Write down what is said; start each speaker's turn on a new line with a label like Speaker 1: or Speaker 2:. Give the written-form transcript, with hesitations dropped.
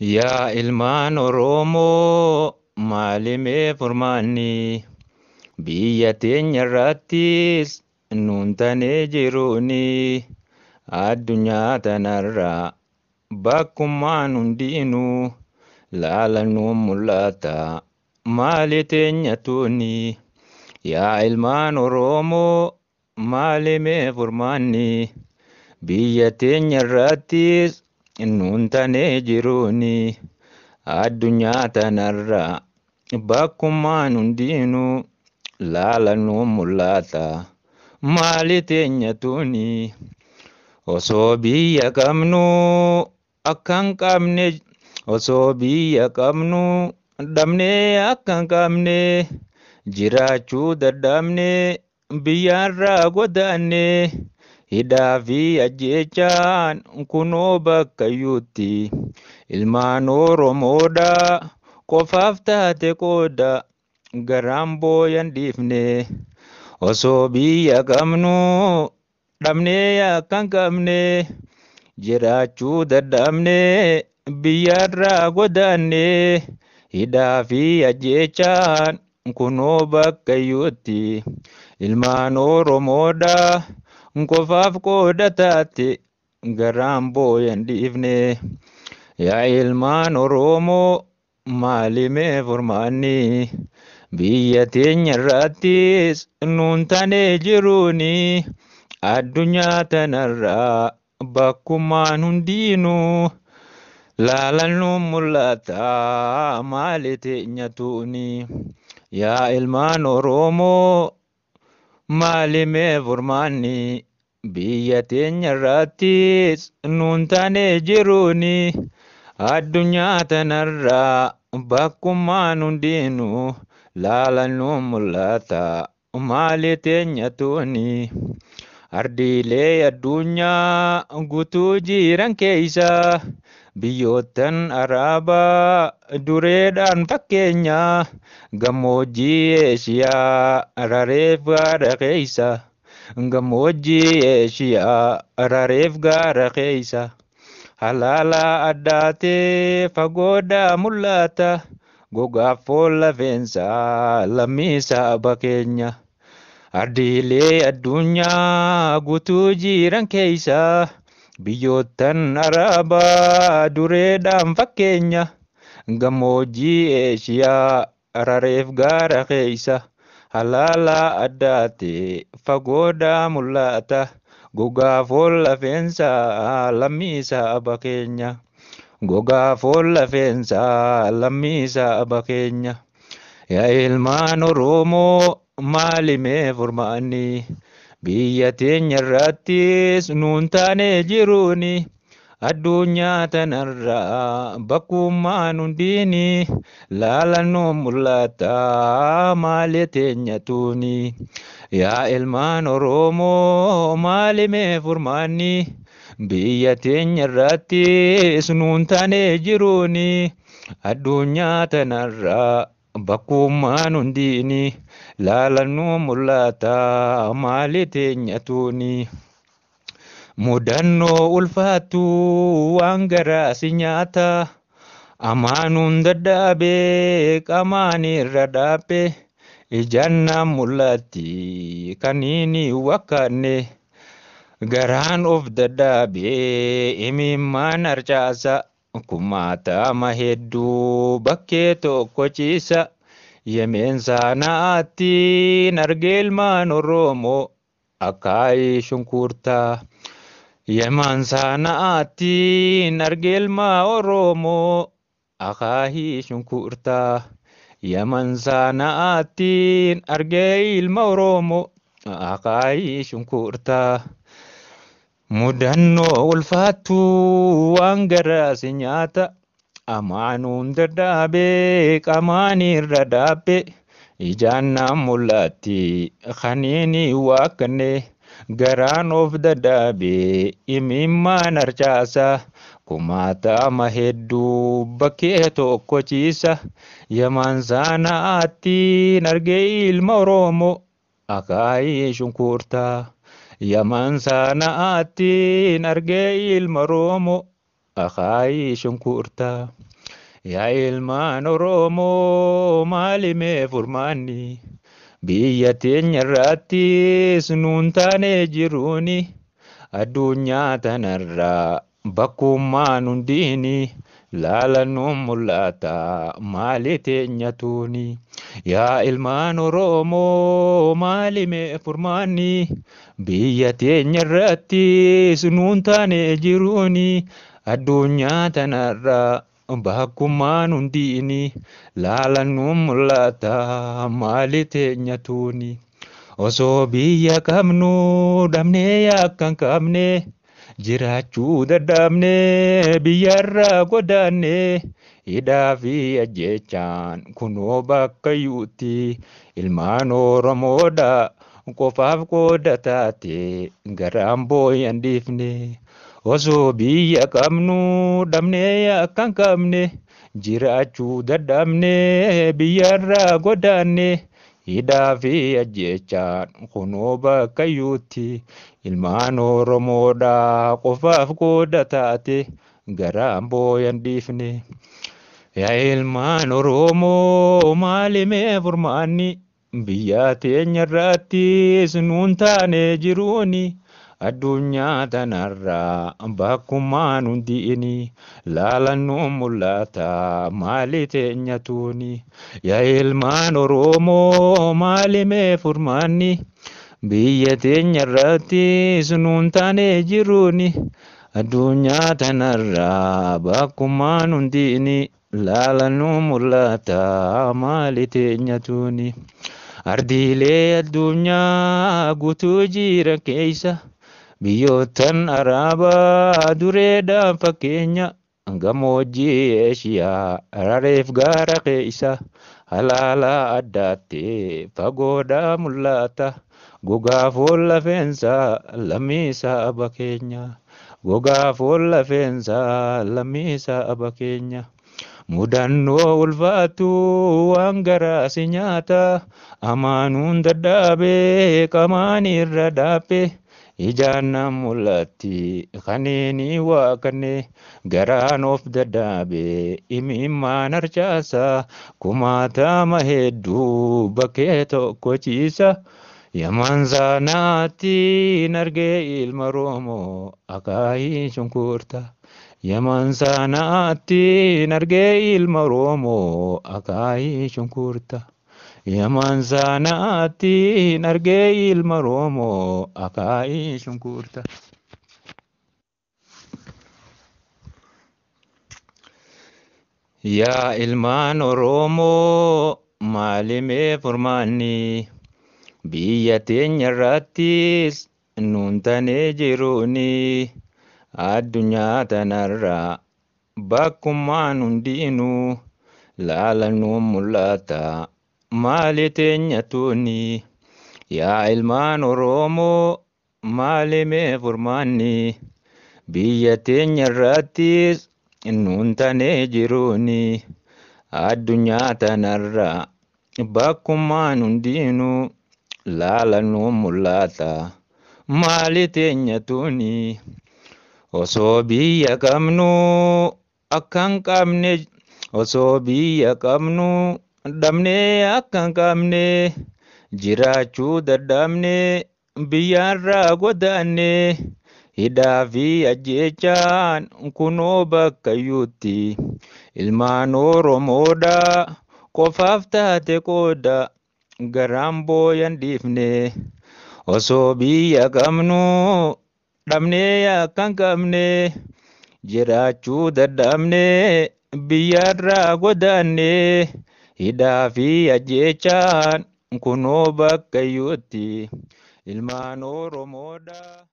Speaker 1: Yaa ilmaan Oromoo maalimee furmaanni biyya teenya irrattis nuun tanee jiruuni addunyaa tanarraa bakkummaan hundinuu laala nuun mul'ata maali teenya tuni. Yaa ilmaan Oromoo maalimee furmaanni biyya teenya irrattis nuun tanee jiruuni addunyaa tanarraa bakkummaan hundinuu laala nuun mul'ata maali teenya tuni. Osoo biyya qabnuu akka hin qabne, osoo biyya qabnuu dhabnee akka hin qabne, jiraachuu dadhabne, biyyarraa godaanne, hidhaa fi ajjeechaan kunoo bakkayyuutti ilmaan Oromoodha qofaaf taate qooda garaan booyan dhiifne. Osoo biyya qabnuu dhabnee akka hin qabne, jiraachuu dadhabne, biyyarraa godaanne, hidhaa fi ajjeechaan kunoo bakkayyuutti ilmaan Oromoodha qofaaf qooda taate garaan booyan dhiifne. Yaa ilmaan Oromoo maalimee furmaanni biyya teenya irrattis nuun tanee jiruuni addunyaa tanarraa bakkummaan hundinuu laalan nuun mul'ata maali teenya tuni. Yaa ilmaan Oromoo maalimee furmaanni biyya teenya irrattis nuun tanee jiruuni addunyaa tanarraa bakkummaan hundinuu laalan nuun mul'ata maali teenya tuni. Ardiilee addunyaa guutuu jiran keeysa biyyoottan Arabaa dureedhaan fakkeenya, gammoojjii Eeshiyaa rareef gaara keeysa, gammoojjii Eeshiyaa rareef gaara keeysa halaala addaatee fagoodhaa mul'ata gogaaf foon lafeensaa lammii saba keenya. Ardiilee addunyaa guutuu jiran keeysa biyyoottan Arabaa dureedhaan fakkeenya, gammoojjii Eeshiyaa rareef gaara keeysa halaala addaatee fagoodhaa mul'ata gogaa foon lafeensaa lammii saba keenya. Gogaa foon lafeensaa lammii saba keenya. Yaa ilmaan Oromoo maalimee furmaanni biyya teenya irrattis nuun taanee jiruuni addunyaa tanarraa bakkummaan hundiini laala nuun mul'ata maali teenya tuni. Yaa ilmaan Oromoo maalimee furmaanni biyya teenya irrattis nuun taanee jiruuni addunyaa tanarraa bakkummaan hundiini laala nuun mul'ata maali teenya tuni. Mudannoo ulfaatu waan garaa si nyaata amaanuun dadhabee qamaan irra dhaabbe ijaan naan mul'atti kaniini wakkaanne garaan of dadhabee imimmaan harcaasa kumaatama hedduu bakkee tokko ciisa. Yemeen saanaatti argee ilmaan Oromoo akaayii shunkurtaa. Yemaan saanaatti argee ilmaa Oromoo akaayii shunkurtaa. Yeman saanaatti argee ilma Oromoo akaayii shunkurtaa. Mudannoo ulfaatu waan garaa si nyaata amaanuun dadhabee qamaan irra dhaabbe ijaan naan mul'atti kaniini waaqanne garaan of dadhabee imimmaan harcaasa kumaatama hedduu bakkee tokko ciisa. Yamaan saanaatti argee ilma Oromoo akaayii shunkurtaa. Yamaan saanaatti argee ilma Oromoo akaayii shunkurtaa. Yaa ilmaan Oromoo maali mee furmaanni? Biyya teenya irrattis nuun taane jiruuni. Addunyaa tanarraa bakkummaan hundiini laala nuun mul'ata maali teenya tuuni. Yaa ilmaan Oromoo maali mee furmaanni? Biyya teenya irrattis nuun taane jiruuni. Addunyaa tanarraa bakkummaan hundiini laala nuun mul'ata maali teenya tuuni. Osoo biyya qabnu dhabnee akka hin qabne jiraachuu dadhabne biyyarraa godaanne hidhaa fi ajjeechaan kunoo bakka iyyuutti ilmaan Oromoodha qofaaf qooda taate garaan booyan dhiifne. Osoo biyya qabnu dhabnee akka hin qabne jiraachuu dadhabne biyyarraa godaanne hidhaa fi ajjeechaan kunoo bakka iyyuutti ilmaan Oromoodha qofaaf qooda taate garaan booyan dhiifne. Yaa ilmaan Oromoo maali mee furmaanni? Biyya teenya irrattis nuun taane jiruuni. Addunyaa tanarraa bakkummaan hundiini laala nuun mul'ata maali teenya tuuni. Yaa ilmaan Oromoo maali mee furmaanni? Biyya teenya irrattis nuun taane jiruuni. Addunyaa tanarraa bakkummaan hundiini laala nuun mul'ata maali teenya tuuni. Ardiilee addunyaa guutuu jiran keessa biyyootan Arabaa dureedhaan fakkeenya gammoojjii Eeshiyaa rareef gaara keessa halaala addaatti fagoodhaa mul'ata. Gogaa foon lafeensaa lammii saba keenya. Gogaa foon lafeensaa lammii saba keenya. Mudannoo ulfaatu waan garaa si nyaata. Amaanuun dadhabee qamaan irra dhaabbe. Ijaan na mul'atti kaneeni waaqanne garaan of dadhabee imimmaan harcaasa. Kumaatama hedduu bakkee tokko ciisa. Yaman saanaatti argee ilma Oromoo akaayii shunkurta. Yaman saanaatti argee ilma Oromoo akaayii shunkurta. Yaman saanaatti argee ilma Oromoo akaayii shunkurta. Yaa ilmaan Oromoo maali mee furmaanni? Biyya teenya irrattis nuun taanee jiruuni. Addunyaa tanarraa bakkummaan hundiinuu laala nuun mul'ata maali teenya tuuni. Yaa ilmaan Oromoo maali mee furmaanni? Biyya teenya irrattis nuun taanee jiruuni. Addunyaa tanarraa bakkummaan hundiinuu laala nuun mul'ata maali teenya tuuni. Osoo biyya qabnu akka hin qabne osoo biyya qabnu dhabnee akka hin qabne jiraachuu dadhabne biyyarraa godaanne hidhaa fi ajjeechaan kunoo bakka iyyuutti ilmaan Oromoodha qofaaf taate qooda garaan booyan dhiifne. Osoo biyya qabnu dhabnee akka hin qabne jiraachuu dadhabne biyyarraa godaanne hidhaa fi ajjeechaan kunoo bakka iyyuutti ilmaan Oromoodha.